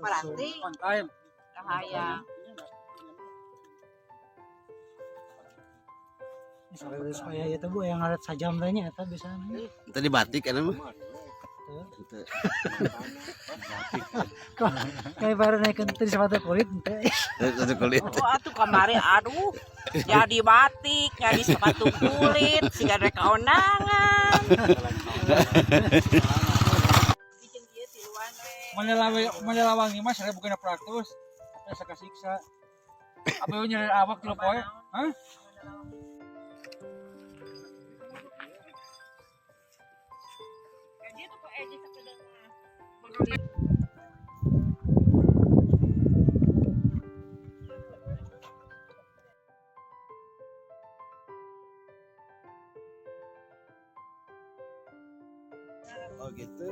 Paranti. On time. Kahaya. Supaya itu bu yang ngaret sajam teh nya eta bisa. Tadi batik kan mah. Tuh. Kok kayak baru naik tadi sepatu kulit teh. Satu kulit. Oh, atuh kamari aduh. Jadi batik, jadi sepatu kulit, siga rek kondangan. Bikin ieu tiluan we. Manelawangi mah 1600. Tapi asa kasiksa. Apa yang nyari awak tilu poe? Hah? Kayak gitu Pak Eji sakedeung mah. Oh gitu.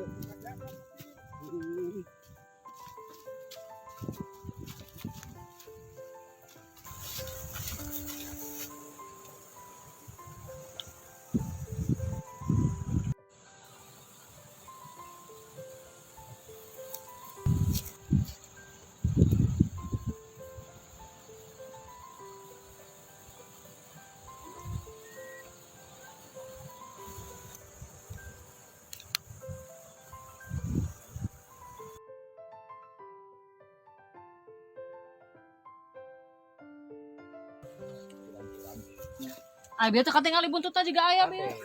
Ah, biar teu katingali buntutna juga aya bieu.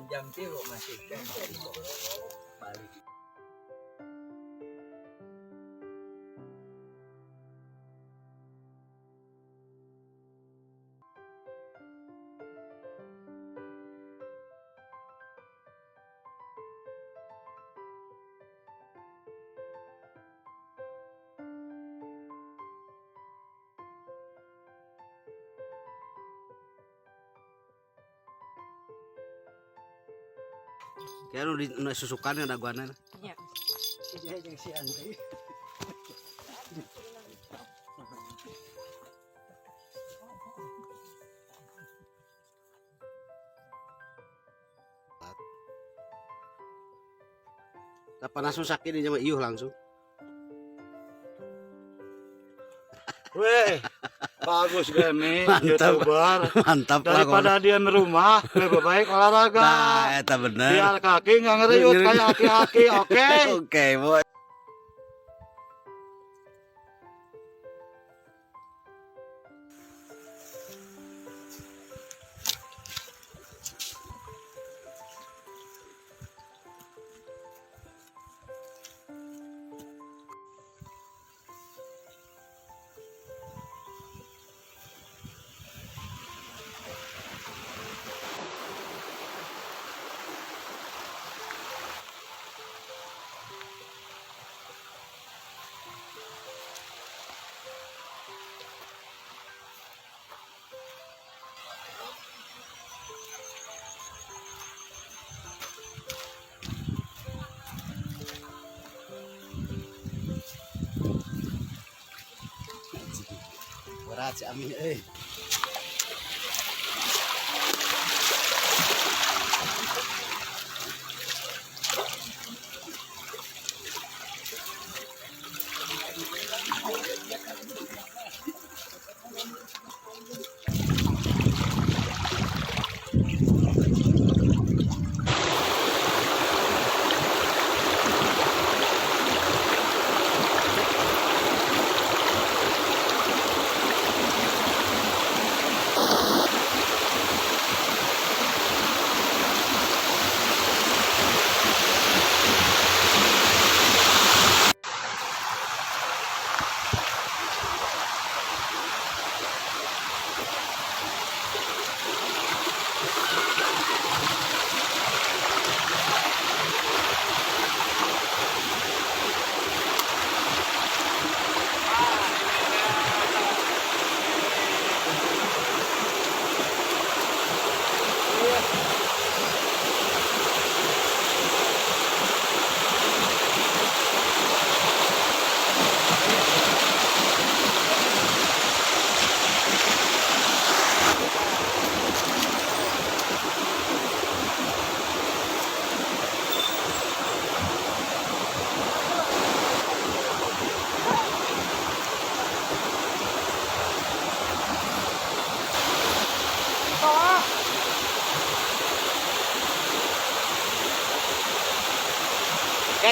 Jam 3 masih kan. Balik. Kayak nu di nu susukan ada guana. Nya. Jeung si Andri. Kapan langsung sakit ini sama iuh langsung. Weh, bagus Gemi, Mantap. YouTuber. Mantap lah Daripada dia di rumah, lebih baik olahraga. Nah, eta bener. Biar kaki nggak ngeriut kayak aki-aki, oke? Oke, boy. Berat si Amin euy.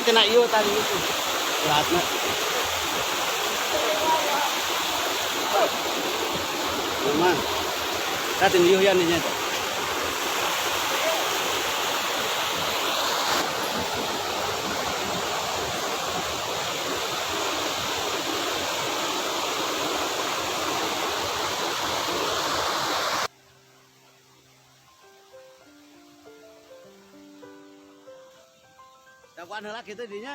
tina ieu tadi itu. Beratna. Memang. Tah teu ieu yan nya teh. Dakwaan heula kitu dinya.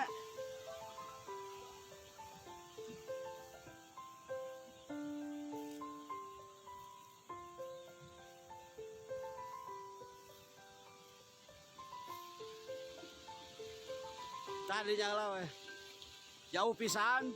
Tadi jangan we. Jauh pisan.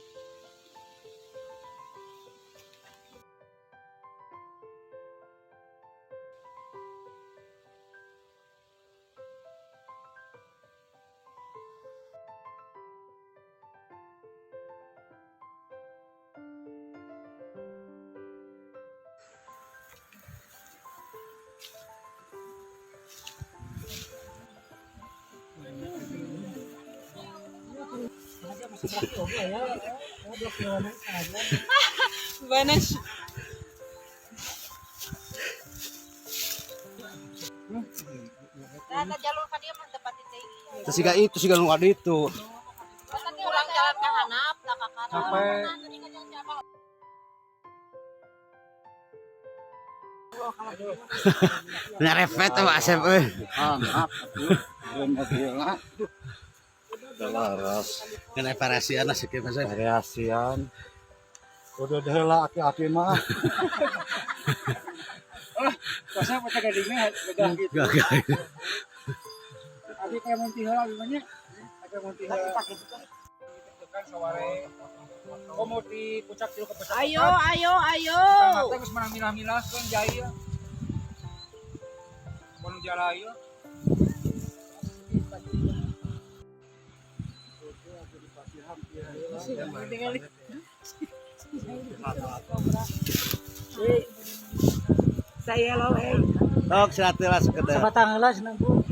Banas. Nah, jalur ka dieu mah tempat itu. Terus siga itu siga nu itu. Pulang jalan ke hanap, tak ka kanan. Sampai Nyarepet tuh Asep euy. Ah, maaf. Belum mobilna. Laras. Kena variasian lah sakieu Mas. Variasian. Udah deh lah aki-aki mah. Pasal pecah gadingnya gagah gitu. Gagal. Abi kayak munti heula gimana? Kayak munti heula. Itu kan saware. Komo di puncak tilu ke pesawat. Ayo, ayo, ayo. Tangga teh geus menang milah-milah kan jaya. Kono jala ieu. Saya lo, eh. Tok silatul lah sekedar. Sabatang heula cenah Bu.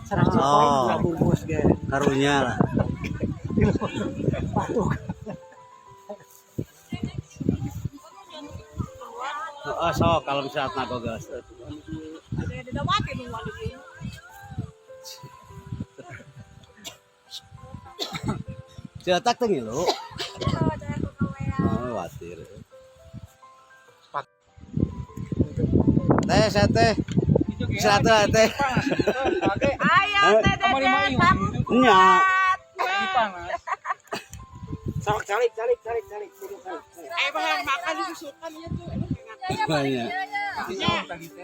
100 poin Oh. dua bungkus ge. Karunya lah. Patuk. Oh, so kalau bisa atna gogas. Cetak teh ngilu. Oh, khawatir. Teh, saya teh. Itu ge. Silatul teh. Ayo, teh Kamari mah dede, ieu. kamu Nya. kuat. Panas. Sok calik calik calik calik. Calik. Eh, bang, makan disusukan ya tuh. Banyak. Tadi teh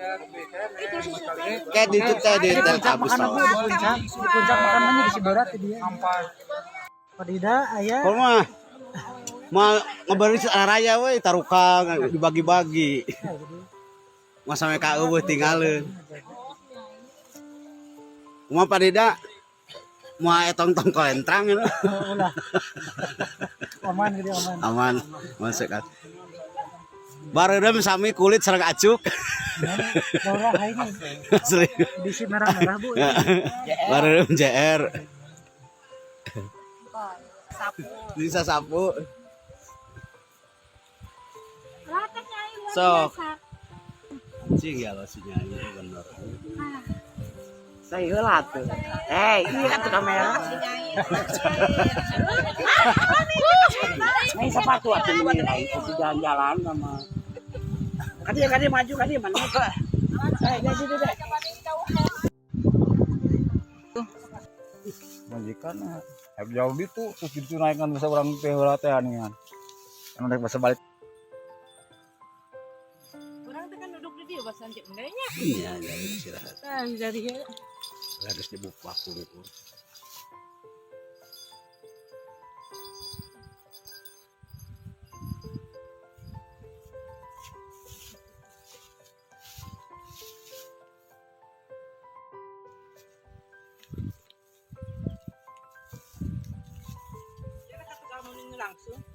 Kayak di itu teh di teh habis Makan Bu, tau. di puncak. Di puncak makan mah di Sibarat di dia. Ampas. Padida aya. Kalau mah mah ngeberi raya we tarukang dibagi-bagi. Masa mereka eueuh tinggalin. Kumaha Padida? Moal etong-tong kolentrang gitu. Ulah. Aman gitu aman. Aman, masuk kan. Bareudem sami kulit sareng acuk. Daurah ini Asli. Edisi merah-merah Bu. Bareudem JR. Bisa sapu. Sok. Anjing ya lo si nyanyi bener. Saya heula tuh. Eh, iya tuh kamera. Ini sepatu atuh menilai itu jalan-jalan sama. Kadi kadi maju kadi mana? Eh, jadi deh. Majikan jauh gitu terus gitu naikkan bisa orang teh heula teh aningan. Anu rek bahasa balik. Orang teh kan duduk di dia bahasa cek nya. Iya, jadi istirahat. Tah jadi Harus dibuka pungkur.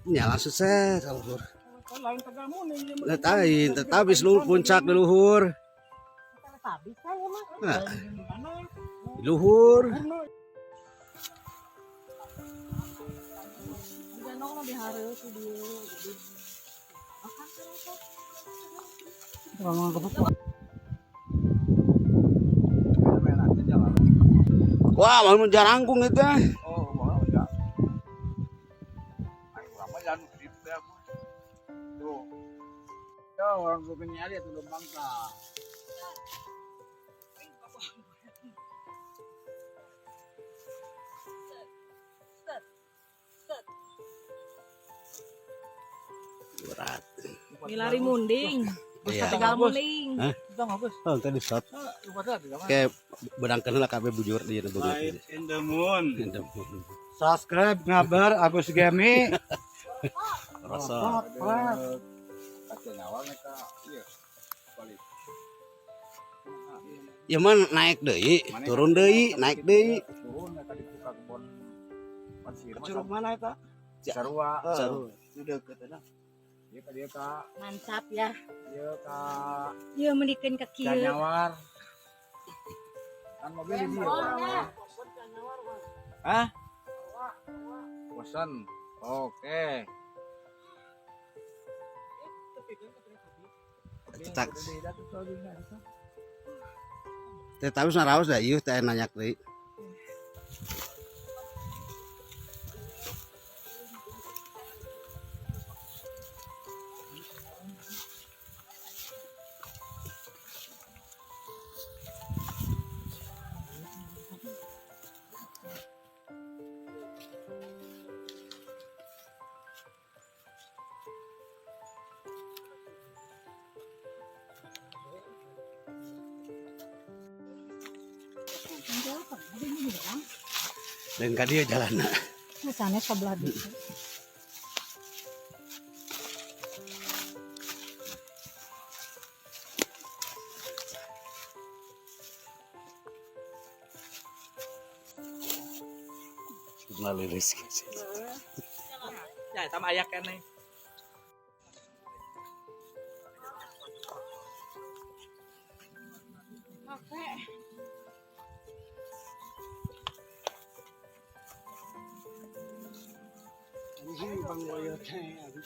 Ya langsung saya luhur. Lah tai, tetap habis luhur puncak di luhur. Nah, di luhur. Gondong nu dihareup di dieu. Jadi makan terus. Ngomong gebuk. Wah, mau jarangkung itu. Oh, mau enggak? Ayo lama jalan ke situ ya, Bu. Tuh. Ya, orang bukan nyari tuh lembang ka. Berat. Milari munding. Iya. Tegal munding. Hah? Oh, tadi shot. Kayak berangkat lah kabeh bujur di Light in the moon. Subscribe ngabar Agus Gemi. Rasa. Kacau nyawa mereka. Iya. Balik. Ya mah naik deui, turun deui, naik deui. Turun mereka dibuka kebon. Pasir. Curug mana eta? Sarua. Sarua. Udah deket eta. Iya ka dia ka. Mantap ya. Iya ka. Ieu meulikeun ka kieu. Canyawar. Kan mobil di dia. Hah? Bosan. Oke. Cetak. Teh tapi saraos da ieu teh nanyak deui. Dan ka dieu jalanna. Sana sebelah dieu. Maliris. Ya, eta mah aya keneh. Ini Bang Boyo teh abi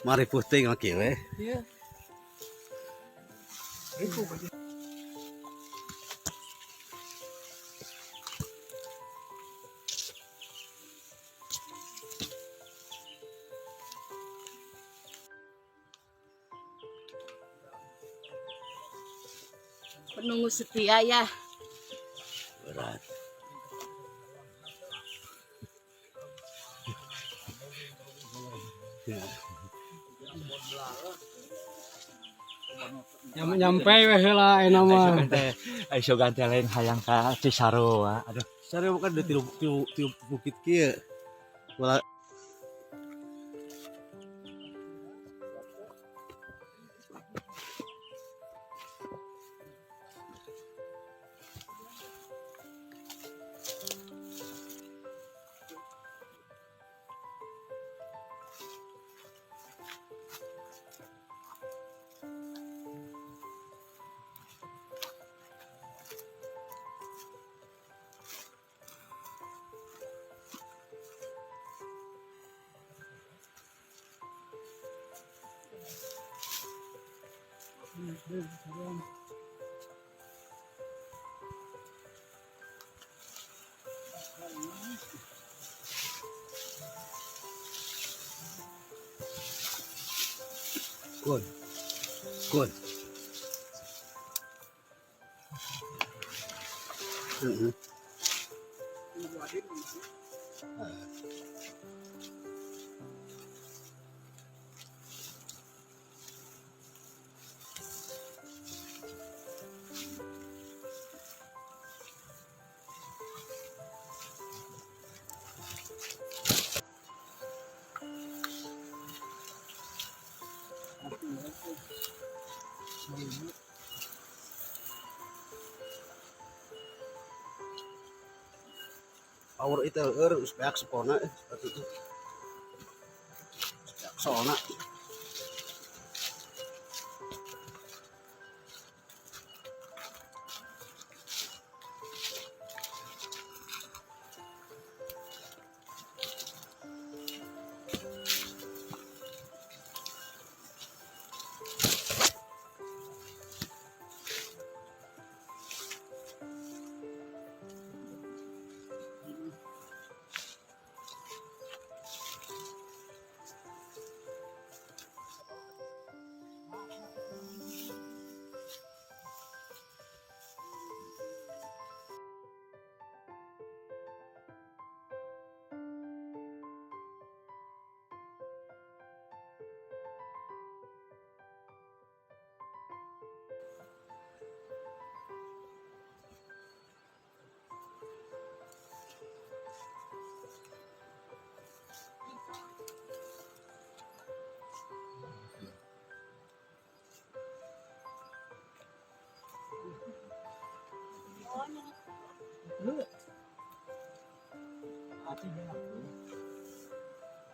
Mari puting mah kieu we. Penunggu setia ya. Berat. Nyampe we heula ayeuna mah. Ayo ganti lain hayang ka Cisarua. Aduh. Sarua bukan di tilu tilu tilu bukit kieu. Wala Good. Good. Mm-hmm. Power itu leur geus beak sepona sepatu itu. Geus beak sona.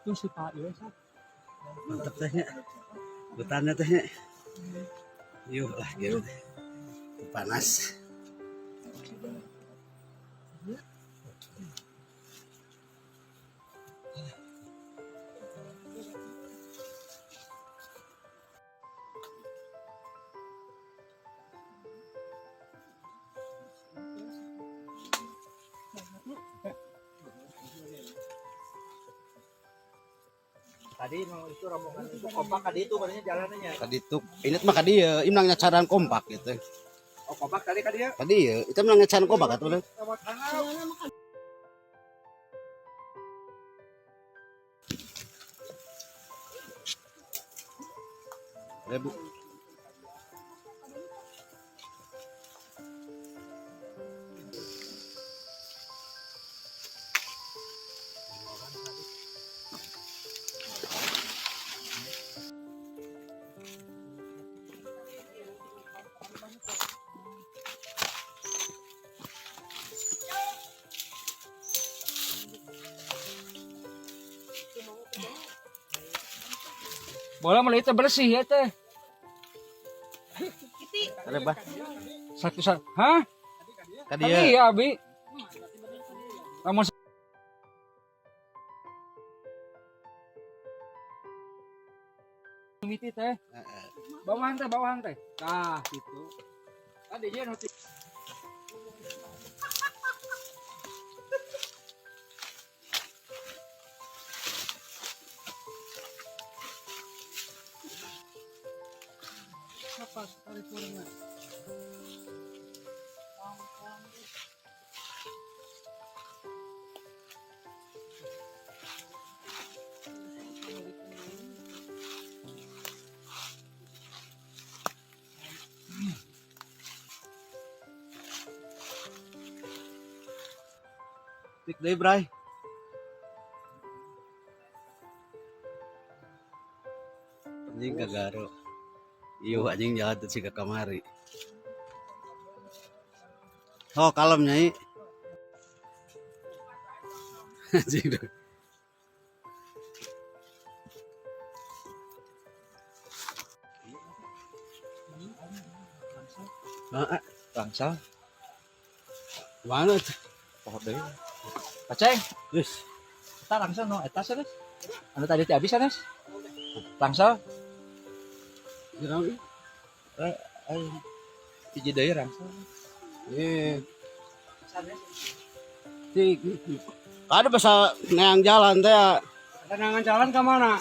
Itu si Pak Iwe sah. Mantap tehnya. Hutannya tehnya. Yuh lah gitu teh. Panas. Tadi no, itu rombongan itu kompak tadi itu katanya jalanannya. Tadi tuh ini mah kadi ya, ini nang nyacaran kompak gitu. Oh kompak tadi kadi ya. Tadi ya, itu menang nyacaran kompak atuh. Ribu. Bola mulai itu bersih ya teh. Ada bah. Satu satu. Hah? Kadi Tadi ya. ya Abi. Kamu miti teh. Bawahan teh, bawahan teh. Nah, gitu. Tadi dia nanti. Tik deui, Bray. Anjing kagaro. Iyo anjing jalan tuh siga kamari. Oh, kalem nyai. Anjing dong. Ah, Bangsa mana tuh? pohon deui. Paceng, Terus, eta langsung no eta sanes. Anu tadi teh habis sanes. Langsung jurang. eh hiji deui langsung. Eh. Tik. Ada bahasa neang jalan teh ya. Tenangan jalan ke mana?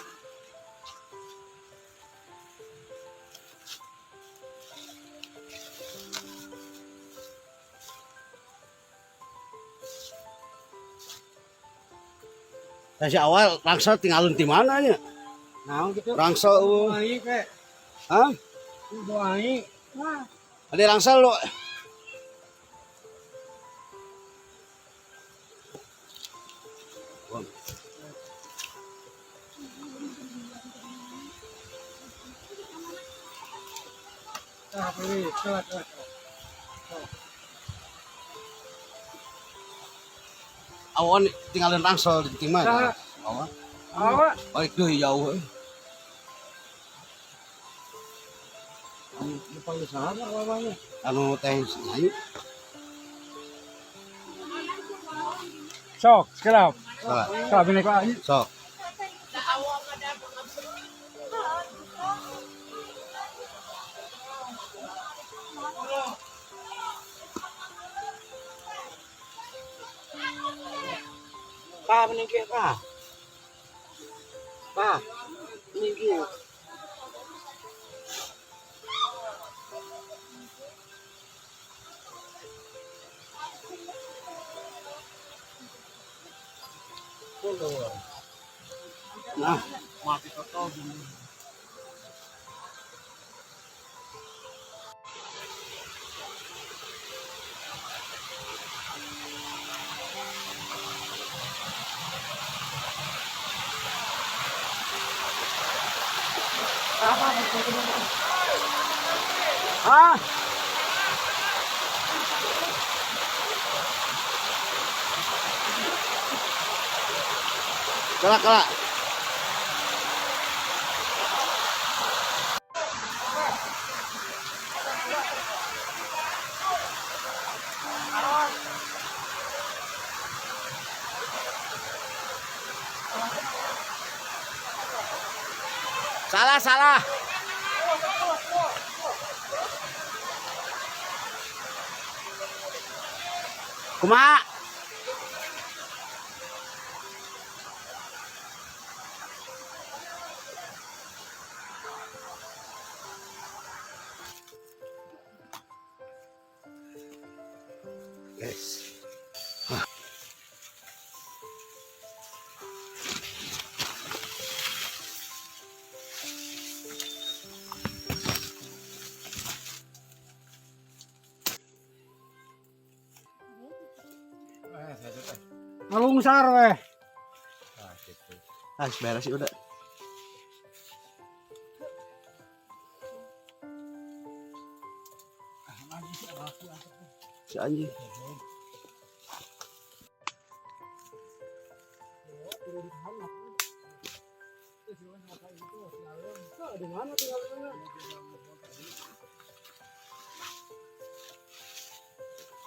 Dari awal rangsel tinggalin di mana nya? Nah, gitu. Rangsel eueuh. Doai ke. Hah? Doai. Wah, Ada rangsel lu. Tah, pilih. Coba, coba, coba. Awan tinggalin rangsel di timah. Saha? Awan. Awa. Balik deui jauh euy. Dipanggil saha mah awalnya. Anu teh ayu. Sok, sekelap. Salah. Sok, bini ko. Sok. Pa meninggi pa. Pa. Meninggi. Nah, Ah. kelak kelak. Salah, salah. Kumaha? Guys. Ngalungsar weh. Ah, beres sih udah. Si anjing.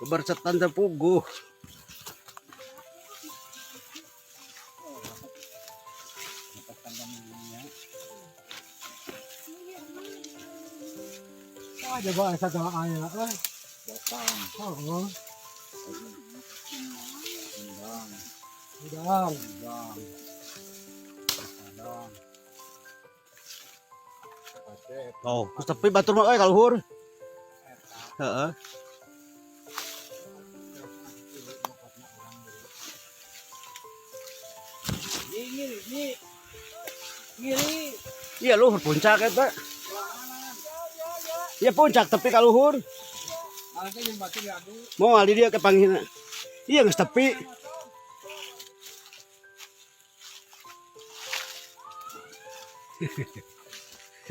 Kebercetan terpuguh. Ah, coba asa doa aya euy. Oh, oh. Udang. Oh, terus tapi batur mah euy kaluhur. Heeh. Iya luhur puncak eta. Iya puncak tapi kaluhur. Mau ngali dia ke panggilna. Iya geus tepi.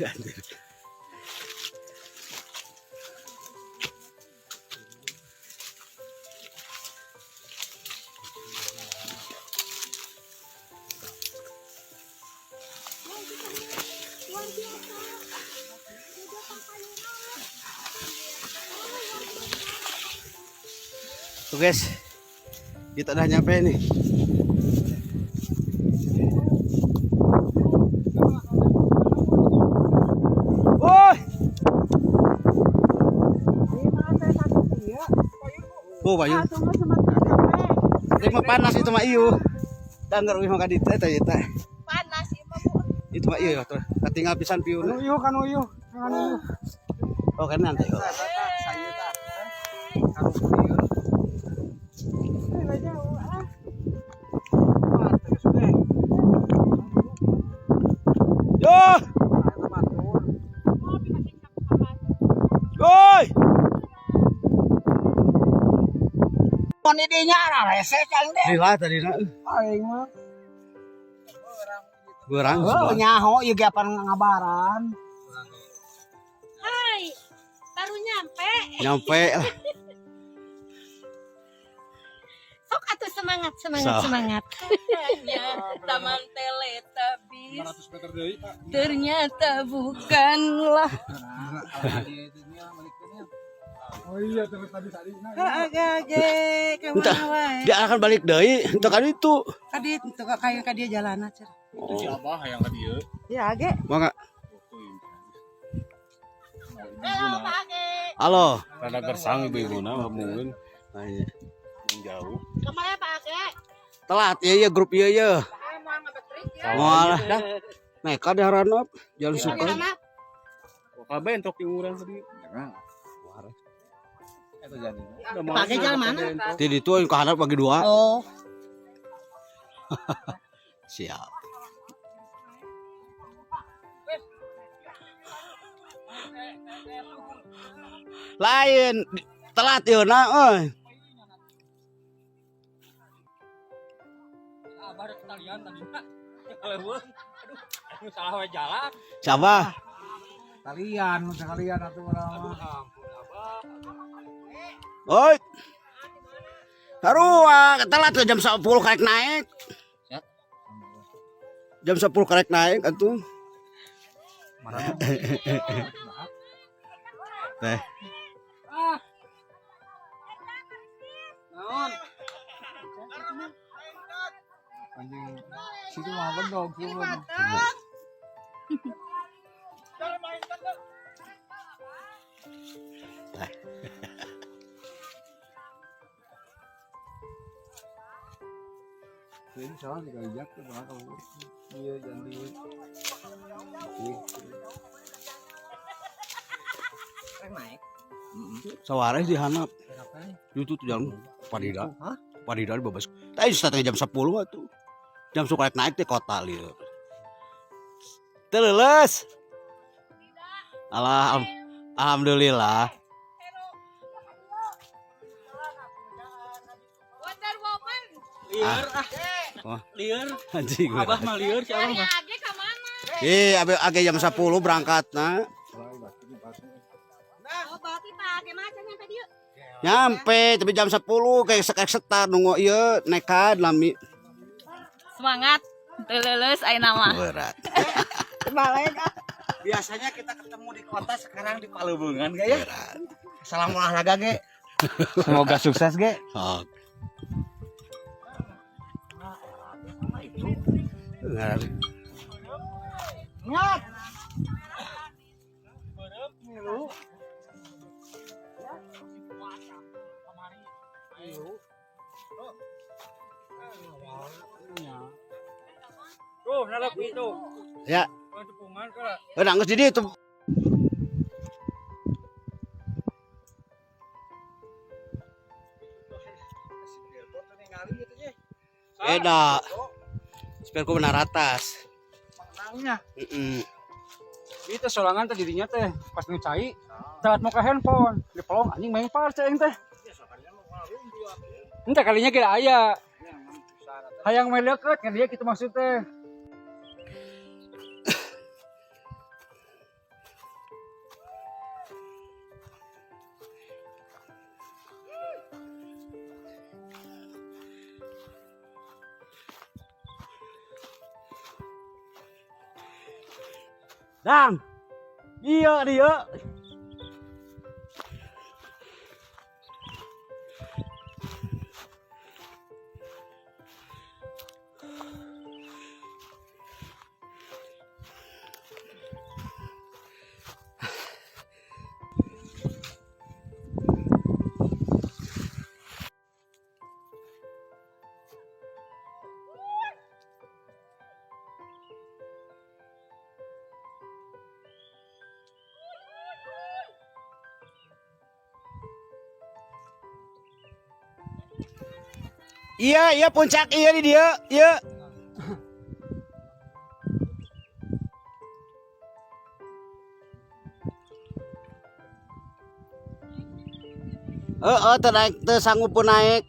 Anjir. Tuh guys, kita udah nyampe nih. Woi. Oh, Bayu. Ini mah panas itu mah iyo. Danggar wih mah kadit eta eta. Panas ieu mah Bu. Itu mah iyo tuh. Katinggal pisan piuna. Anu ieu kan ieu. Anu ieu. Oh, kan nanti. Oh. Yo. Woi. Pon dinya rese cang deh. Lila tadi na. Aing mah. Berang. Oh, nyaho ieu ge apan ngabaran. Hai. Nyampe. Nyampe lah. Sok atuh semangat, semangat, semangat. Hanya Taman Teletubbies 500 meter dari Pak. ternyata bukanlah. Oh iya terus tadi tadi. Nah, Entah, dia akan balik deui, entah kan itu. Kadi itu kayak ka dia jalan aja. Oh, Si Abah yang ka dieu. Ya age. mangga. Halo. Rada gersang ibu-ibuna mungkin Ah, iya. yang jauh. Kemana Pak Age? Telat ya ya grup iya ya. Moal dah. Mereka di haranap jalan suka. Kabeh entok di urang tadi. Pakai jalan mana? Di itu yang kehanap bagi dua. Oh. Siap. Lain telat ya na euy. Abah rek talian tadi. Aduh, salah we jalan. Siapa? Kalian, sekalian atuh urang mah. Ampun Abah. Oi. Sarua, telat ke jam 10 karek naik. Jam 10 karek naik atuh. Teh. Naon? Anjing situ mah bedog situ mah. Ini salah juga ijak tuh bakal iya jangan di Sawareh di hanap. Itu tuh jalan Padida. Padida di babas. Tadi setengah jam 10 atuh. Jam suka naik teh kota lieu. Teu leuleus. Alah, alhamdulillah. Wonder Woman. Lieur ah. Oh. Lieur. Anjing. Abah mah lieur si Abah mah. Age ke mana? Ih, abe age jam 10 berangkatna. Oh, berarti Pak Age mah can nyampe dieu. Nyampe tapi jam 10 kayak sekek setar nunggu ieu nekat lami. Semangat. Teu leuleus ayeuna mah. Berat. Biasanya kita ketemu di kota, sekarang di Palembang ge ya. Berat. Salam olahraga ge. Semoga sukses ge. Oh. Berat. Tuh, nalak itu. Ya, Cepungan ka. eh nangis jadi itu. Beda. Supir ku benar atas. Menangnya. Heeh. Itu sorangan teh dirinya teh pas nu cai telat mau ke handphone dipelong anjing main par cai teh. Entah kalinya kira aya. Hayang main leukeut kan dia kitu maksud teh. Dang. Iya dia. Iya, iya puncak iya di dia. Iya. Heeh, teu naik teu sanggup pun naik.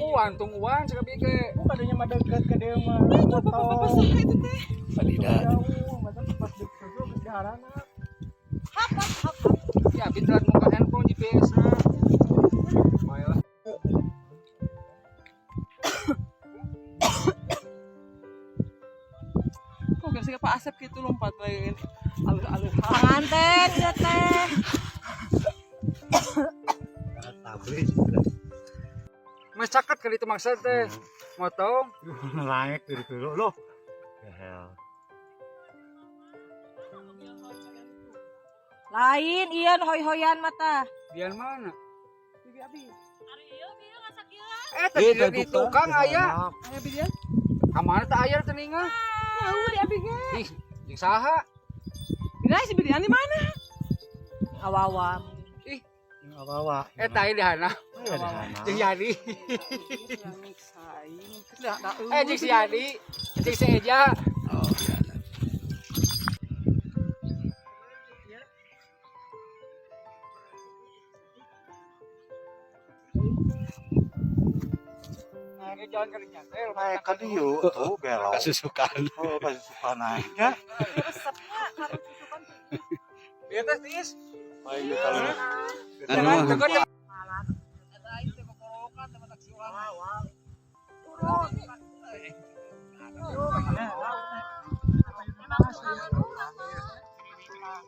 Tungguan cakap ieu ge. Bukan mah deket ke dia mah. Itu bapak-bapak saha itu teh? Padida. Jauh, masa pas di susu geus diharana. Hap hap hap. hap. Ya, biteran muka handphone GPS na. Baiklah. Kok gak sih Pak Asep gitu lompat lain. Alih-alih. Panganten ieu teh. Mas caket kali itu mangsa teh. Motong. Naik dari dulu loh. Ya. Lain ieu hoy-hoyan mata. Biar mana? Bibi abi. Ari ieu bieu ngasak ieu. Eh, tadi di tukang aya. Aya bibi ya. Kamana teh aya teh ninga? Tahu di abi ge. Ih, jeung saha? Dina si Bibi di mana? Awawam. Ih, Awawa. eh tah di hana. Jeung Yani. Eh, jeung si Yani, jeung si Eja. Oh, iya. Nah, ini jalan kali nya teh. Naik ka dieu tuh belok. Kasusukan. Oh, kasusukan naiknya. Resepnya kalau susukan Di atas tiis. Ayo kalau Anu, Tegur. emang tukangan urang mah.